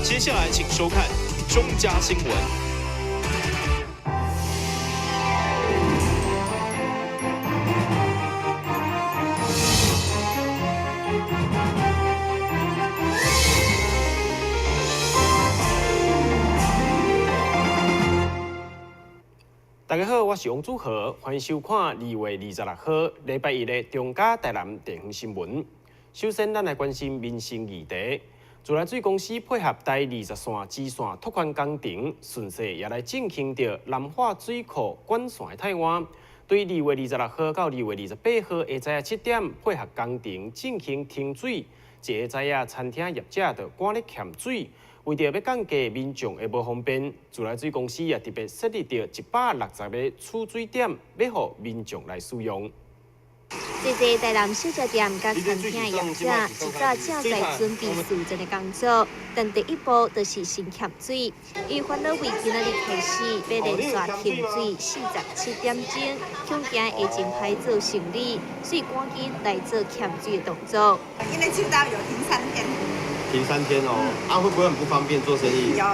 接下來請收看中嘉新聞。大家好，我是王祖豪，歡迎收看2月26號禮拜一的中嘉台南地方新聞。首先，咱來關心民生議題。自來水公司配合台20線支線拓寬工程，順勢也來進行著南化水庫管線的替換。對2月26號到2月28號下晝7點，配合工程進行停水。一下知影餐廳業者就趕咧欠水，為著欲降低民眾的無方便，自來水公司也特別設立著160個儲水點，欲予民眾來使用。濟濟台南小食店佮餐廳業者一早正在準備事前的工作，但第一步就是先欠水。伊煩惱為今仔日開始欲連續停水47點鐘，恐驚會真歹做生理，所以趕緊來做欠水的動作。因為秋刀有停3天。停3天哦，啊會不會很不方便做生意？有。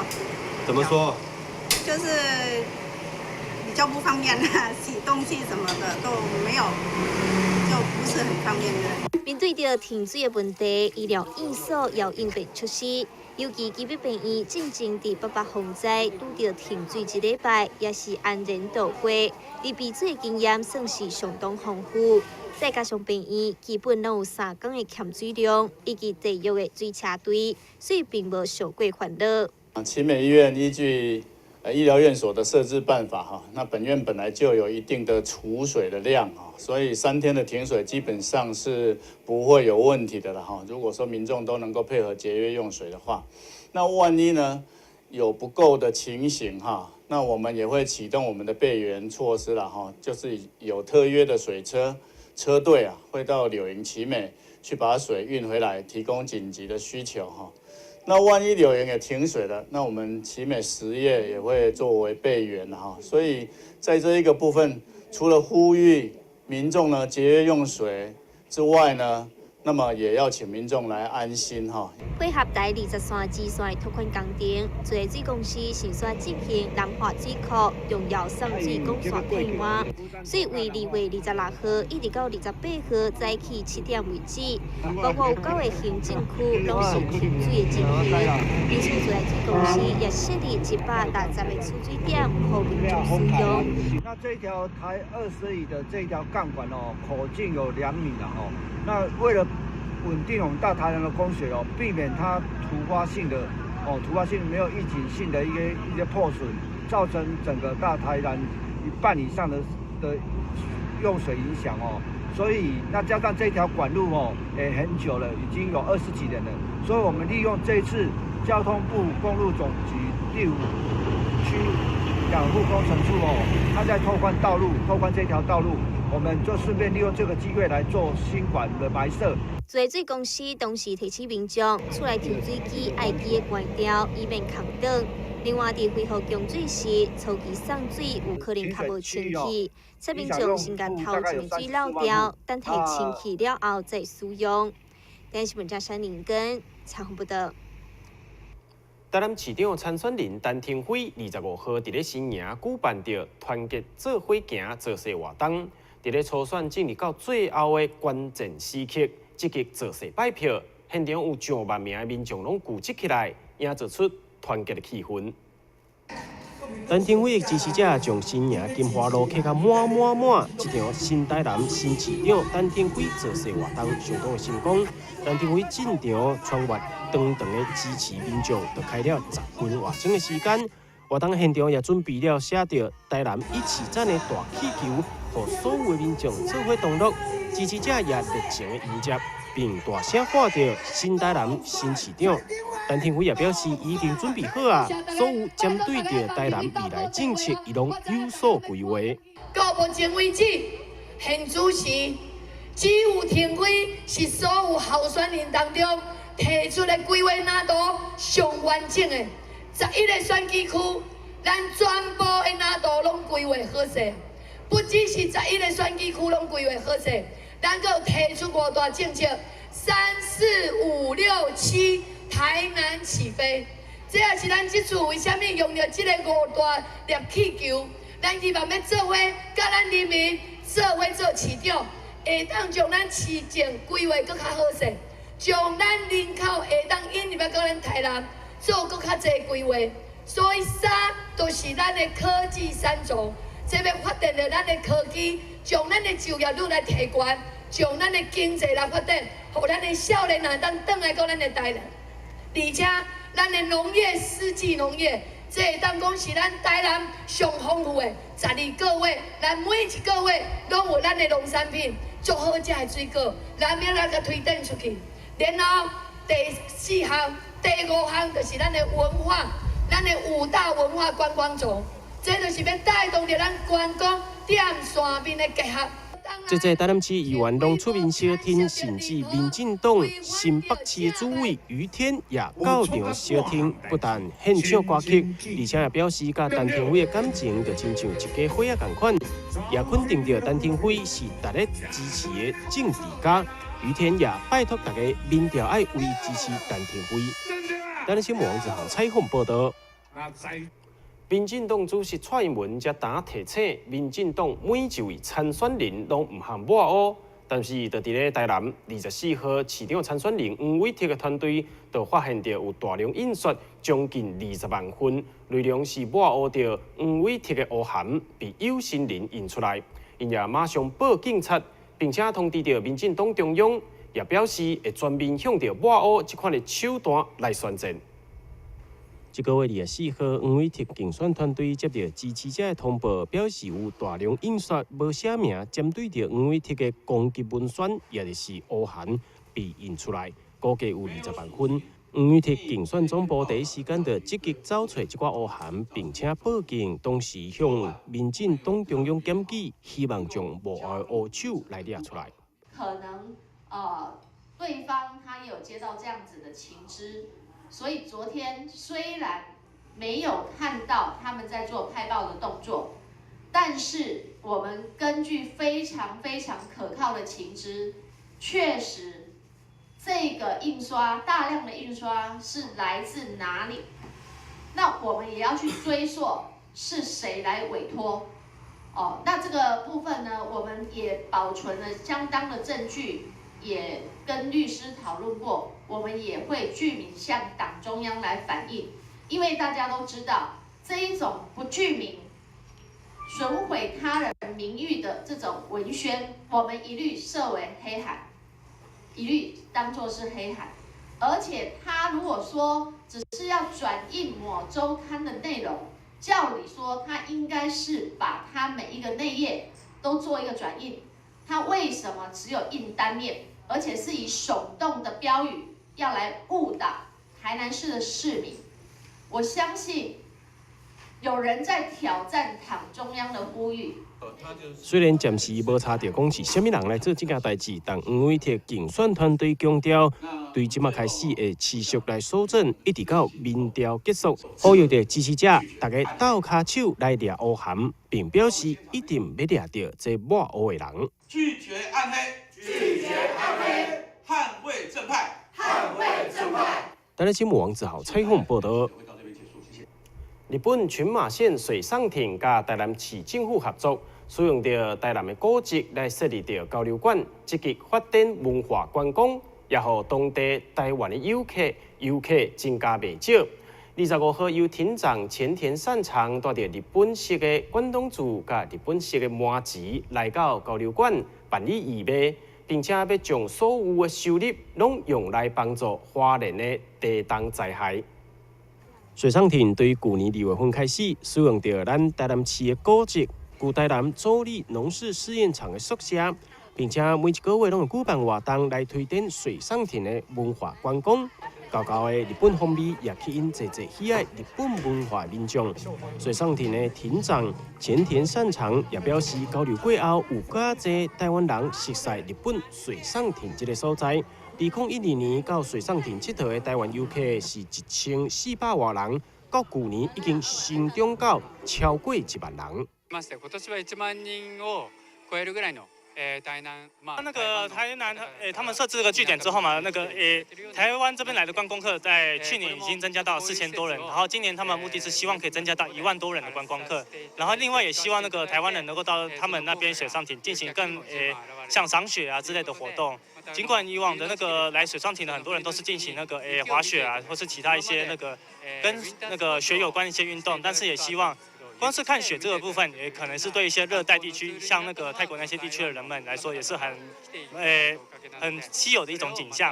怎麼說？就是比較不方便啦，洗東西什麼的都沒有。就不是很方便的。面對著停水的問題，醫療院所也有應變措施，尤其基比病院進前佇八八風災拄著停水一禮拜，也是安然度過。而備水的經驗算是相當豐富，再加上病院基本攏有3工的欠水量，以及地獄的水車隊，所以並無受過煩惱。奇美醫院依據醫療院所的設置辦法哈，那本院本來就有一定的儲水的量哈，所以3天的停水基本上是不會有問題的了哈。如果說民眾都能夠配合節約用水的話，那萬一呢有不夠的情形哈，那我們也會啟動我們的備援措施了哈，就是有特約的水車車隊啊，會到柳營奇美去把水運回來，提供緊急的需求哈。那萬一柳營也停水了，那我們奇美實業也會作為備援哈。所以在這一個部分，除了呼籲民眾呢節約用水之外呢，那麼也要請民眾來安心哈。配合台20線支線的拓寬工程，自來水公司先煞進行南化水庫重要送水管線替換，所以為2月26號一直到28號早起7點為止，包括有9個行政區攏是停水的情形。因此，自來水公司也設立160個儲水點，予民眾使用。那這條台20乙的這條鋼管哦，口徑有2米了哦。那為了穩定我們大台南的供水哦，避免它突發性的哦，突發性沒有預警性的一些破損，造成整個大台南一半以上的用水影響哦。所以那加上這條管路哦，也很久了，已經有20幾年了。所以我們利用這次交通部公路總局第5區養護工程處哦，他在拓寬道路，拓寬這條道路，我們就順便利用這個機會來做新管的埋設。自來水公司同時提醒民眾，厝內抽水機愛記得關掉，以免空轉。另外，佇恢復供水時，初期送水有可能較無清氣，請民眾先共頭前的水漏掉，等待清氣了後再使用。電視新聞張林根採訪報導。台南市長參選人陳亭妃25號佇咧新營舉辦著團結做伙行造勢活動，佇咧初選進入到最後的關鍵時刻，積極造勢拜票，現場有上萬名的民眾攏聚集起來，營造出團結的氣氛。陳亭妃的支持者將新營金華路客甲滿滿滿，這場新台南新市長陳亭妃造勢活動相當的成功。陳亭妃進場穿越長長的支持民眾，就開了10分外鐘的時間。活動現場也準備了寫著台南一起讚的大氣球，予所有的民眾做伙同樂。支持者也熱情的迎接，並大聲喊著新台南新市長。陳亭妃也表示已經準備好啊，所有針對著台南未來政策，伊攏有所規劃。到目前為止，現此時只有亭妃是所有候選人當中提出的規劃藍圖上完整的。11個選舉區，咱全部的藍圖攏規劃好勢，不只是11個選舉區攏規劃好勢，咱閣有提出5大政策，3、4、5、6、7，台南起飛，這也是咱這次為啥物用著這个五大粒氣球，咱希望欲做伙，佮咱人民做伙做市長，會當將咱市政規劃閣較好勢，將咱人口會當引入來到咱台南做閣較濟規劃。所以三就是咱的科技三軸，這欲發展著咱的科技，將咱的就業率來提懸，將咱的經濟來發展，予咱的少年人當轉來到咱的台南，而且咱的農業四季農業，這會當講是咱台南上豐富的。12個月，咱每一個月攏有咱的農產品，足好食的水果，咱欲來共推展出去。然後第四項、第五項就是咱的文化，咱的五大文化觀光軸，這就是欲帶動著咱觀光點線面的結合。這屆台南市議員攏出面相挺，甚至民進黨新北市主委余天也到場相挺，不但獻唱歌曲，而且也表示佮陳亭妃的感情就親像一家伙仔仝款，也肯定著陳亭妃是大力支持的政治家。余天也拜託大家民調愛為支持陳亭妃。台南新聞王子豪採訪報道。民進黨主席蔡英文才今提醒，民進黨每一位參選人攏毋通抹烏。但是，就佇咧台南24號市長參選人黃偉哲的團隊，就發現著有大量印刷將近20萬份，內容是抹烏著黃偉哲的烏函被有心人印出來，𪜶也馬上報警察，並且通知著民進黨中央，也表示會全面向著抹烏這款的手段來宣戰。這個月24號，黃偉哲競選團隊接著支持者的通報，表示有大量印刷無寫名，針對著黃偉哲的攻擊文宣，也就是烏函被印出來，估計有20萬份。黃偉哲競選總部第一時間就積極找揣這寡烏函，並且報警，同時向民進黨中央檢舉，希望將幕後烏手來掠出來。可能對方他也有接到這樣子的情資。所以昨天雖然沒有看到他們在做派報的動作，但是我們根據非常非常可靠的情資，確實這個印刷大量的印刷是來自哪裡？那我們也要去追溯是誰來委託。哦，那這個部分呢，我們也保存了相當的證據，也跟律師討論過。我們也會具名向黨中央來反映，因為大家都知道，這一種不具名、損毀他人名譽的這種文宣，我們一律設為黑函，一律當作是黑函。而且他如果說只是要轉印某週刊的內容，照理說他應該是把他每一個內頁都做一個轉印，他為什麼只有印單面，而且是以聳動的標語？要來誤導台南市的市民，我相信有人在挑戰黨中央的呼籲。雖然暫時無查著講是啥物人來做這件代誌，但黃偉哲競選團隊強調，對這馬開始會持續來搜證，一直到民調結束，呼籲著支持者大家鬥跤手來掠烏函，並表示一定欲掠著這抹烏的人。拒絕暗黑，拒絕暗黑，捍衛正派。捍衛正派。台南新聞王子豪採訪報道。日本群馬縣水上町佮台南市政府合作，使用著台南的古蹟來設立著交流館，積極發展文化觀光，也予當地台灣的遊客增加袂少。25號由町長前田善長帶著日本式的關東煮佮日本式的麻糍來到交流館辦理義賣。並且欲將所有的收入攏用來幫助花蓮的地動災害。水上町對舊年2月份開始，使用著咱台南市的古蹟，舊台南州立農事試驗場的宿舍，並且每一個月攏會舉辦活動來推展水上町的文化觀光。厚厚的日本風味也吸引濟濟喜愛日本文化民眾。水上町的町長前田善長也表示，交流過後有較濟台灣人熟悉日本水上町這个所在。2012年到水上町𨑨迌的台灣遊客是1400外人，到舊年已經成長到超過1萬人。今年は1萬人を超えるぐらいの那個台南，他們設置這個據點之後嘛，那個台灣這邊來的觀光客在去年已經增加到4000多人，然後今年他們目的是希望可以增加到1萬多人的觀光客，然後另外也希望那個台灣人能夠到他們那邊水上艇進行更像賞雪啊之類的活動。儘管以往的那個來水上艇的很多人都是進行那個滑雪啊，或是其他一些那個跟那個雪有關一些運動，但是也希望。光是看雪這個部分，也可能是對一些熱帶地區，像那個泰國那些地區的人們來說，也是很稀有的一種景象。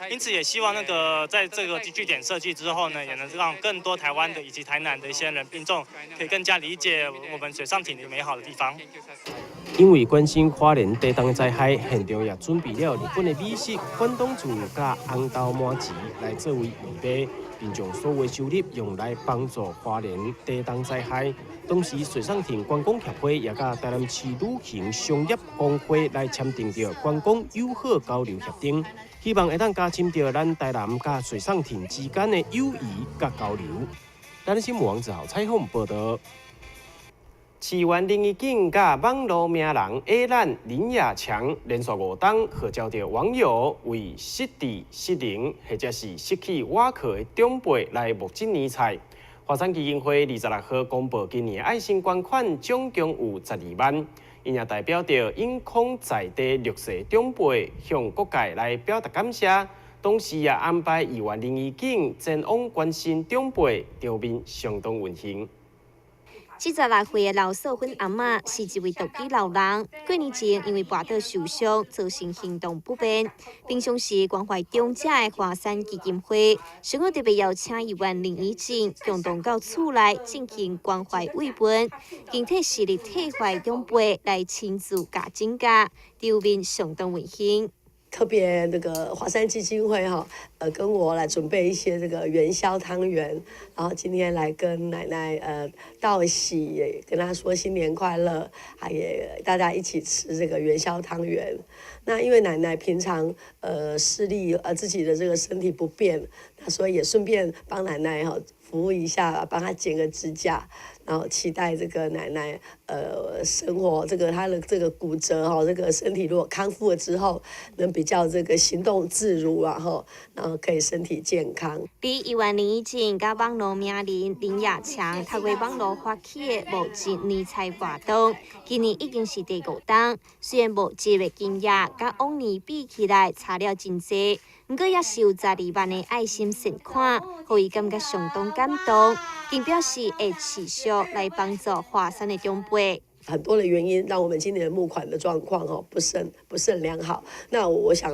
因此，也希望那個在這個據點設計之後呢，也能讓更多台灣的以及台南的一些人民眾，可以更加理解我們水上艇的美好的地方。因為關心花蓮地動災害，現場也準備了日本的美食關東煮佮紅豆麻糍來作為預備，並將所有收入用來幫助花蓮地動災害。同時，水上艇觀光協會也佮台南市旅行商業公會來簽訂著觀光友好交流協定，希望會當加深著咱台南佮水上艇之間的友誼佮交流。台南新聞王子豪採訪報道。市議員林宜景佮網路名人 A 蘭林雅強連續5冬號召著網友為失智、失能或者是失去倚靠的長輩來募集年菜。華山基金會26號公布今年愛心捐款總共有12萬，𪜶也代表著永康在地弱勢長輩向各界來表達感謝，同時也安排議員林宜景前往關心長輩，場面相當溫馨。76歲的劉素芬阿嬤是一位獨居老人，幾年前因為跋倒受傷，造成行動不便。平常時關懷長者的華山基金會，上個特別邀請議員林宜景共同到厝內進行關懷慰問，並替視力退化長輩來親自鉸指甲，場面相當溫馨。特別那個華山基金會哈，跟我來準備一些這個元宵湯圓，然後今天來跟奶奶道喜，跟她說新年快樂，還也大家一起吃這個元宵湯圓。那因為奶奶平常視力自己的這個身體不便，那所以也順便幫奶奶哈服務一下，幫她剪個指甲，然後期待這個奶奶生活這個她的這個骨折哈，這個身體如果康復了之後，能比較這個行動自如啊哈，然後可以身體健康。比議員林宜景佮網路名人林雅強透過網路發起的募集年菜活動，今年已經是第五冬。雖然募集的金額佮往年比起來差了真濟，毋過也是有12萬的愛心善款，予伊感覺相當感動，更表示會持續來幫助華山的長輩。很多的原因讓我們今年的募款的狀況哦不是很良好。那我想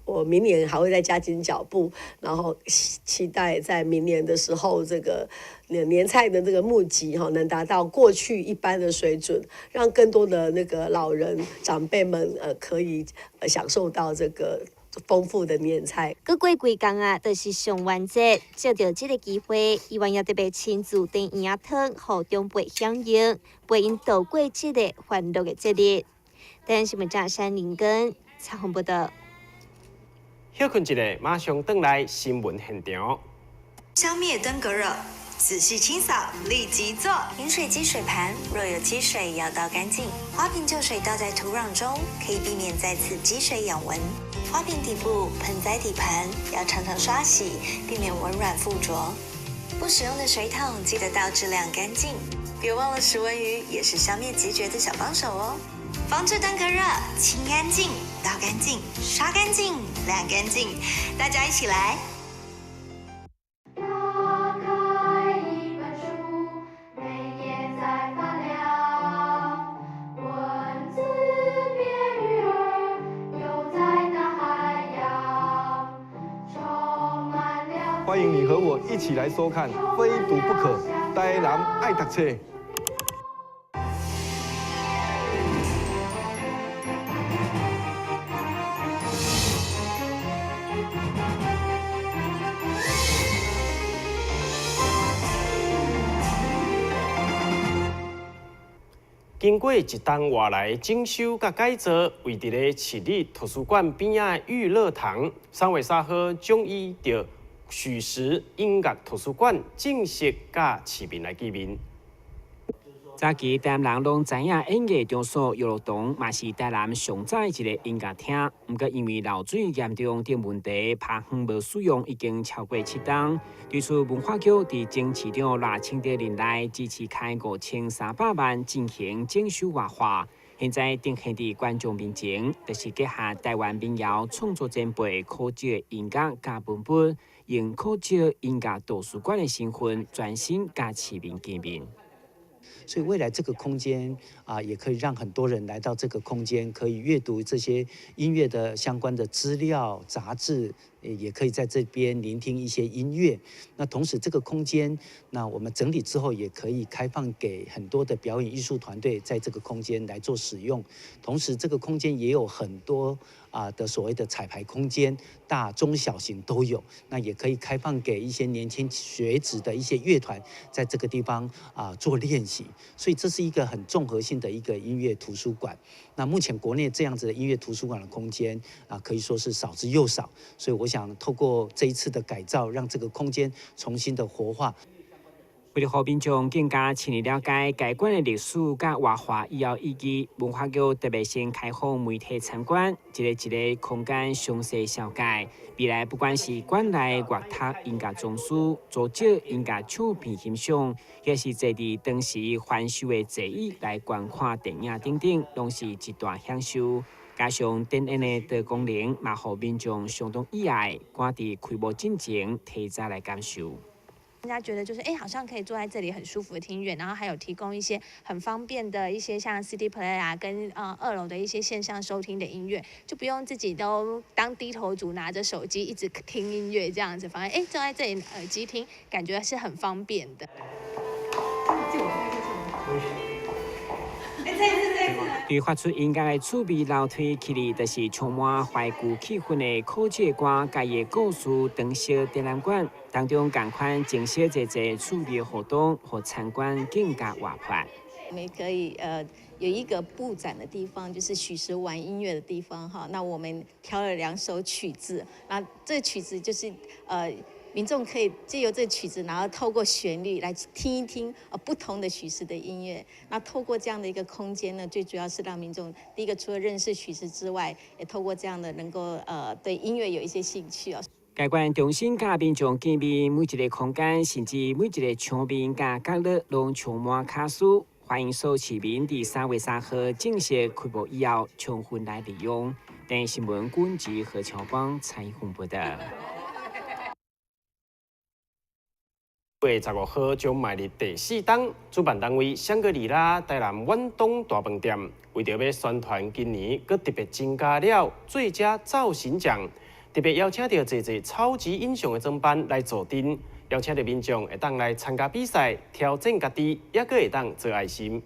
我明年還會再加緊腳步，然後期待在明年的時候，這個年菜的這個募集哈能達到過去一般的水準，讓更多的那個老人長輩們可以享受到這個豐富的年菜。閣過幾工啊，就是上元節，藉著這個機會，議員也特別親自端圓仔湯，予長輩享用，陪𪜶度過這個歡樂的節日。台灣新聞記者林根採訪報道。歇睏一下，馬上轉來新聞現場。消滅登革熱，仔細清掃，立即做。飲水機水盤若有積水，要倒乾淨。花瓶舊水倒在土壤中，可以避免再次積水養蚊。花瓶底部、盆栽底盤要常常刷洗，避免蚊卵附着。不使用的水桶記得倒置晾乾淨。別忘了食蚊魚也是消滅孑孓的小幫手哦。防治登革熱，清乾淨，倒乾淨，刷乾淨，晾乾淨，大家一起來。打開一本書，每頁在發亮，文字變魚兒，游在大海洋，充滿了。歡迎你和我一起來收看《非讀不可》，台南愛讀冊。經過一冬外來整修佮改造，位佇咧市立圖書館邊仔的育樂堂，3月3號將以著許時音樂圖書館正式佮市民來見面。早期台南人攏知影演藝場所遊樂堂嘛是台南上早的一个音樂廳，毋過因為漏水嚴重等問題，拍遠無使用已經超過7冬。對此，文化局佇前市長賴清德任內支持開5300萬進行整修活化，現在呈現佇觀眾面前，就是結合台灣民謠創作前輩柯哲的音樂佮文本，用柯哲音樂圖書館的身份，全新佮市民見面。所以未來這個空間啊，也可以讓很多人來到這個空間，可以閱讀這些音樂的相關的資料、雜誌，也可以在這邊聆聽一些音樂。那同時，這個空間，那我們整理之後，也可以開放給很多的表演藝術團隊在這個空間來做使用。同時，這個空間也有很多的所謂的彩排空間，大、中、小型都有。那也可以開放給一些年輕學子的一些樂團，在這個地方做練習。所以這是一個很綜合性的一個音樂圖書館。那目前國內這樣子的音樂圖書館的空間可以說是少之又少。所以我想透過這一次的改造，讓這個空間重新的活化。為了予民眾更加深入了解該館的歷史佮活化以後意義，文化局特別先開放媒體參觀，一个一个空間詳細紹介。未來不管是館內樂讀音樂總師、租借音樂唱片欣賞，抑是坐佇當時翻修的座椅來觀看電影等等，攏是一大享受。加上展演的多功能，嘛予民眾相當意愛，趕佇開幕進前提早來感受。大家覺得就是哎，好像可以坐在這裡很舒服的聽音樂，然後還有提供一些很方便的一些像 CD player 啊，跟2樓的一些線上收聽的音樂，就不用自己都當低頭族拿着手機一直聽音樂這樣子，反而哎坐在這裡耳機聽，感覺是很方便的。對發出音樂的趣味樓梯起來，就是充滿懷舊氣氛的柯哲歌佮伊的故事長色展覽館當中，仝款增設濟濟趣味活動，予參觀更加活潑。我們可以有一個布展的地方，就是許時玩音樂的地方哈。那我們挑了2首曲子，那這曲子就是民眾可以借由這曲子，然後透過旋律來聽一聽不同的許時的音樂。那透過這樣的一個空間呢，最主要是讓民眾第一個除了認識許時之外，也透過這樣的能夠對音樂有一些興趣哦。該館中心佮民眾見面，每一個空間甚至每一個牆面佮角落，攏充滿巧思。歡迎所有市民佇3月3號正式開幕以後，充分來利用。電視新聞軍及何喬邦採訪報道。月15號將邁入第四冬，主辦單位香格里拉台南遠東大飯店為著欲宣傳今年，閣特別增加了最佳造型獎，特別邀請著濟濟超級英雄的裝扮來助陣，邀請著民眾會當來參加比賽，挑戰家己，抑閣會當做愛心。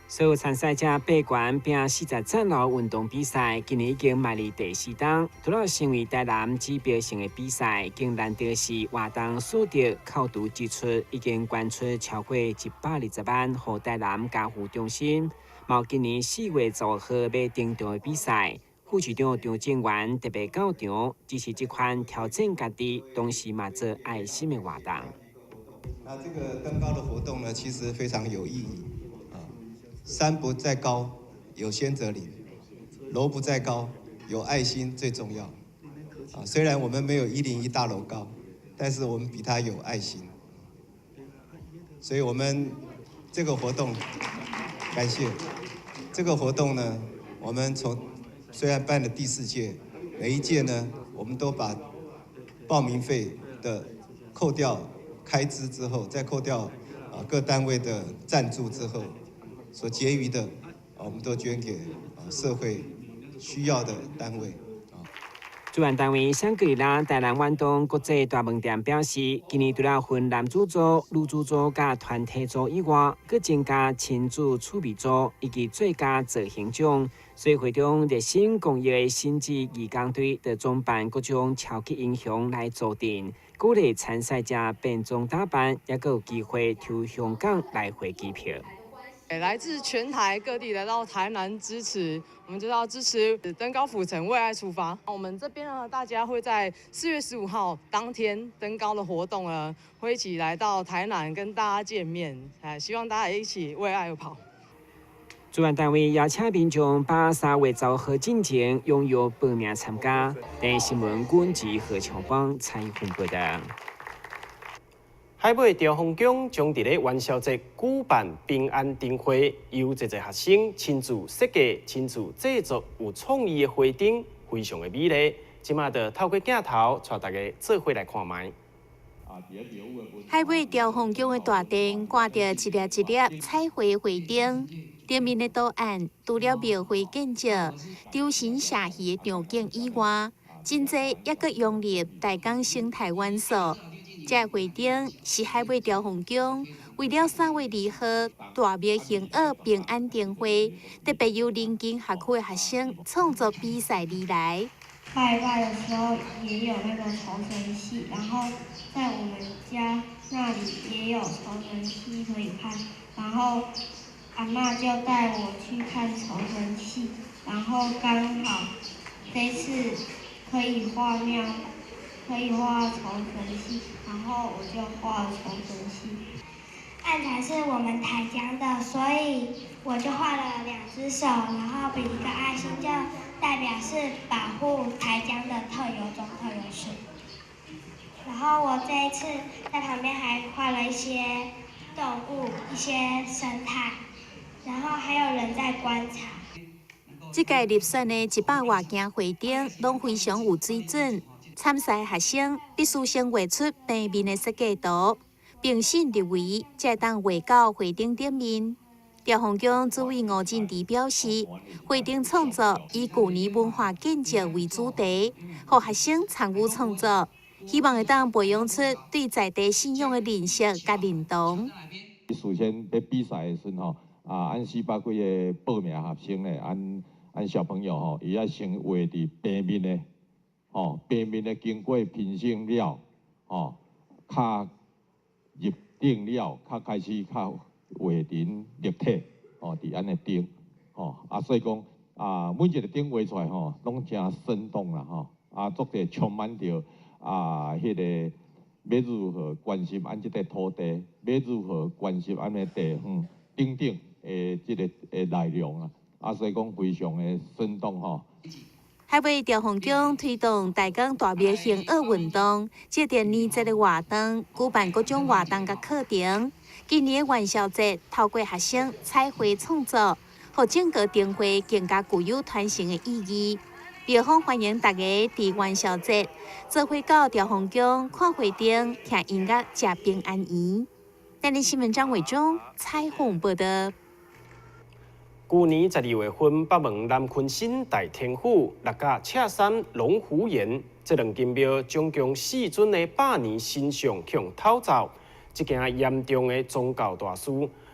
所有參賽者爬懸拼40層樓運動比賽，今年已經邁入第四冬。除了成為台南指標性的比賽，更難得是活動所得扣除支出已經捐出超過120萬，予台南家扶中心。嘛今年4月15號欲登場的比賽，副市長張正元特別到場支持這款挑戰家己，同時嘛做愛心的活動。那這個登高的活動呢，其實非常有意義。山不在高，有仙則靈；樓不在高，有愛心最重要。啊，雖然我們沒有101大樓高，但是我們比他有愛心。所以，我們這個活動，感謝這個活動呢，我們從雖然辦了第4屆，每一屆呢，我們都把報名費的扣掉開支之後，再扣掉各單位的贊助之後。所結餘的，我們都捐給社會需要的單位。主辦單位香格里拉台南遠東國際大飯店表示，今年除了分男子組、女子組佮團體組以外，閣增加親子趣味組以及最佳造型獎。所以會中熱心公益的新智義工隊，就裝扮各種超級英雄來助陣，鼓勵參賽者變裝打扮，抑閣有機會抽香港來回機票。來自全台各地來到台南支持，我們就要支持登高府城為愛出發。我們這邊呢，大家會在4月15號當天登高的活動呢，會一起來到台南跟大家見面，哎，希望大家一起為愛跑。主辦單位邀請民眾把3月10號進前踴躍報名參加。台視新聞軍及何長邦參與報道。海尾兆豐宮將佇咧元宵節舉辦平安燈會，由濟濟學生親自設計、親自製作有創意的花燈，非常的美麗。這馬就透過鏡頭帶大家做伙來看覓。海尾兆豐宮的大殿掛著一粒一粒彩繪花燈，頂面的圖案除了廟會建築、酬神社戲的場景以外，真濟猶閣融入台江生態元素。這個花燈是海尾兆豐宮為了3月2號大廟行樂平安燈會，特別由鄰近學區的學生創作比賽而來。拜拜的時候也有那個酬神戲，然後在我們家那裡也有酬神戲可以看，然後阿嬤就帶我去看酬神戲，然後剛好這次可以畫廟，可以畫酬神戲，然後我就畫了酬神戲。案台是我們台江的，所以我就畫了兩隻手，然後比一個愛心，就代表是保護台江的特有種、特有樹。然後我這一次在旁邊還畫了一些動物、一些生態，然後還有人在觀察。這屆入選的100外件花燈，攏非常有水準。參賽學生必須先畫出平面的設計圖，評審入圍，才會當畫到花燈頂面。兆豐宮主委吳進迪表示，花燈創作以舊年文化建築為主題，予學生參與創作，希望會當培養出對在地信仰的認識佮認同。事先佇比賽的時陣吼，啊，按400幾个報名學生咧，按小朋友吼，伊愛先畫佇平面的，吼，平面的經過評審了，吼，較入頂了，較開始較畫成立體，吼，佇按的燈，吼，啊，所以講啊，每一个燈畫出來吼，攏誠生動啦，吼，啊，足濟充滿著啊，彼个欲如何關心按這個土地，欲如何關心按的地方等等的這个的內容啊，啊，所以講非常的生動吼。海尾兆豐宮推動台江大廟行樂運動，藉著年節的活動，舉辦各種活動佮課程。今年的元宵節，透過學生彩繪創作，予整個燈會更加具有傳承的意義。廟方歡迎大家佇元宵節做伙到兆豐宮看花燈、聽音樂、食平安圓。台視新聞張偉忠採訪報道。舊年12月份，北門南鯤鯓大天府六甲赤山龍虎岩這兩間廟總共四尊的百年神像予偷走，這件嚴重的宗教大事，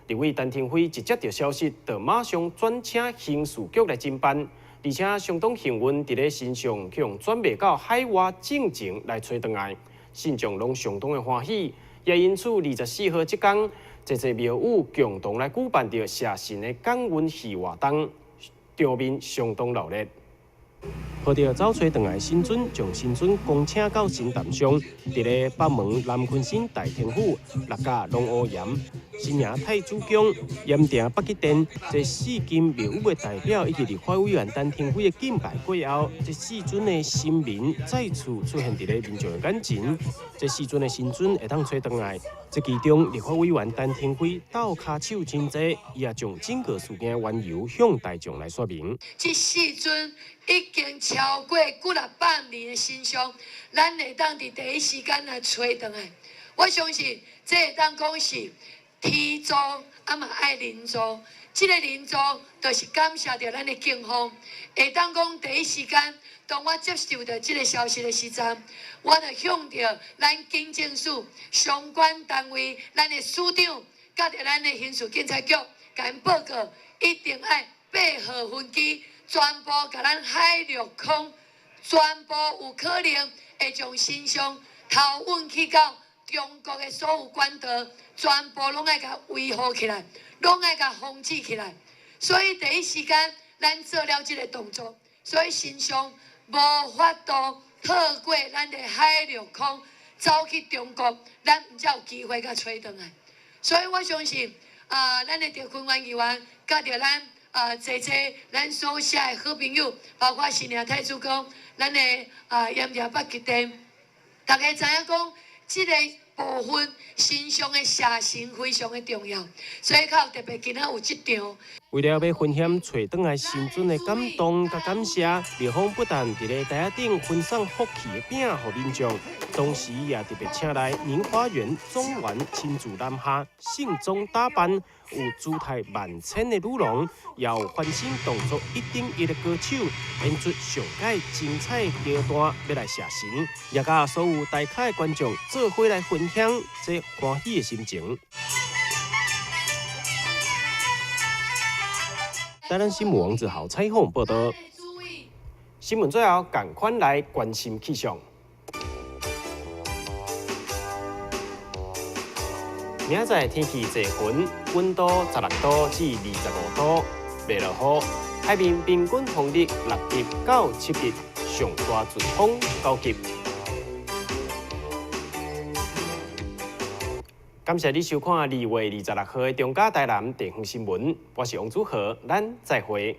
立委陳亭妃一接著消息，就馬上轉請刑事局來偵辦，而且相當幸運，佇咧神像予轉賣到海外進前來揣轉來，信眾攏相當的歡喜，也因此24號這工，濟濟廟宇共同來舉辦著謝神的感恩戲活動，場面相當熱鬧。抱著走揣轉來神尊，將神尊恭請到神壇上，佇咧北門南鯤鯓大天府六甲龍湖岩新營太子宮鹽埕北吉殿，這四間廟宇的代表以及立法委員陳亭妃的敬拜過後，這四尊的神明再次出現佇咧民眾的眼前。這四尊的神尊會當揣轉來，這其中立法委員陳亭妃鬥跤手真濟，伊也將整個事件緣由向大眾來說明。這四尊已經超過幾若百年的神像，咱會當佇第一時間來揣轉來。我相信這會當講是天助，啊嘛愛人助。這个人助就是感謝著咱的警方，會當講第一時間，當我接受著這个消息的時陣，我就向著咱警政署相關單位、咱的署長，佮著咱的刑事警察局，共𪜶報告，一定愛八號分機。全部共咱海陸空，全部有可能會將神像偷運去到中國的所有管道全部攏愛共維護起來，攏愛共封止起來。所以第一時間，咱做了這个動作，所以神像無法度透過咱的海陸空走去中國，咱毋才有機會共揣轉來。所以我相信，啊，咱的特訓員議員，佮著咱啊，濟濟咱所寫的好朋友，包括新娘太子公，咱的啊鹽埕北極殿，大家知影講，這个部分神像的寫神非常的重要，所以較有特別今仔有這場。為了欲分享揣轉來神尊的感動佮感謝，廟方不但佇咧台仔頂分送福氣的餅予民眾，同時也特別請來明華園總元親自南下盛裝打扮，有姿態萬千的女郎，也有翻身動作一等一的歌手，演出上蓋精彩的橋段，欲來謝神，也佮所有台跤的觀眾做伙來分享這歡喜的心情。台南新聞王子豪採訪報道。新聞最後，仝款來關心氣象。明仔載天氣濟雲，溫度16度至25度，袂落雨。海面平均風力6級到7級，上大陣風9級。感謝你收看2月26號的中嘉台南地方新聞，我是王祖豪，咱再會。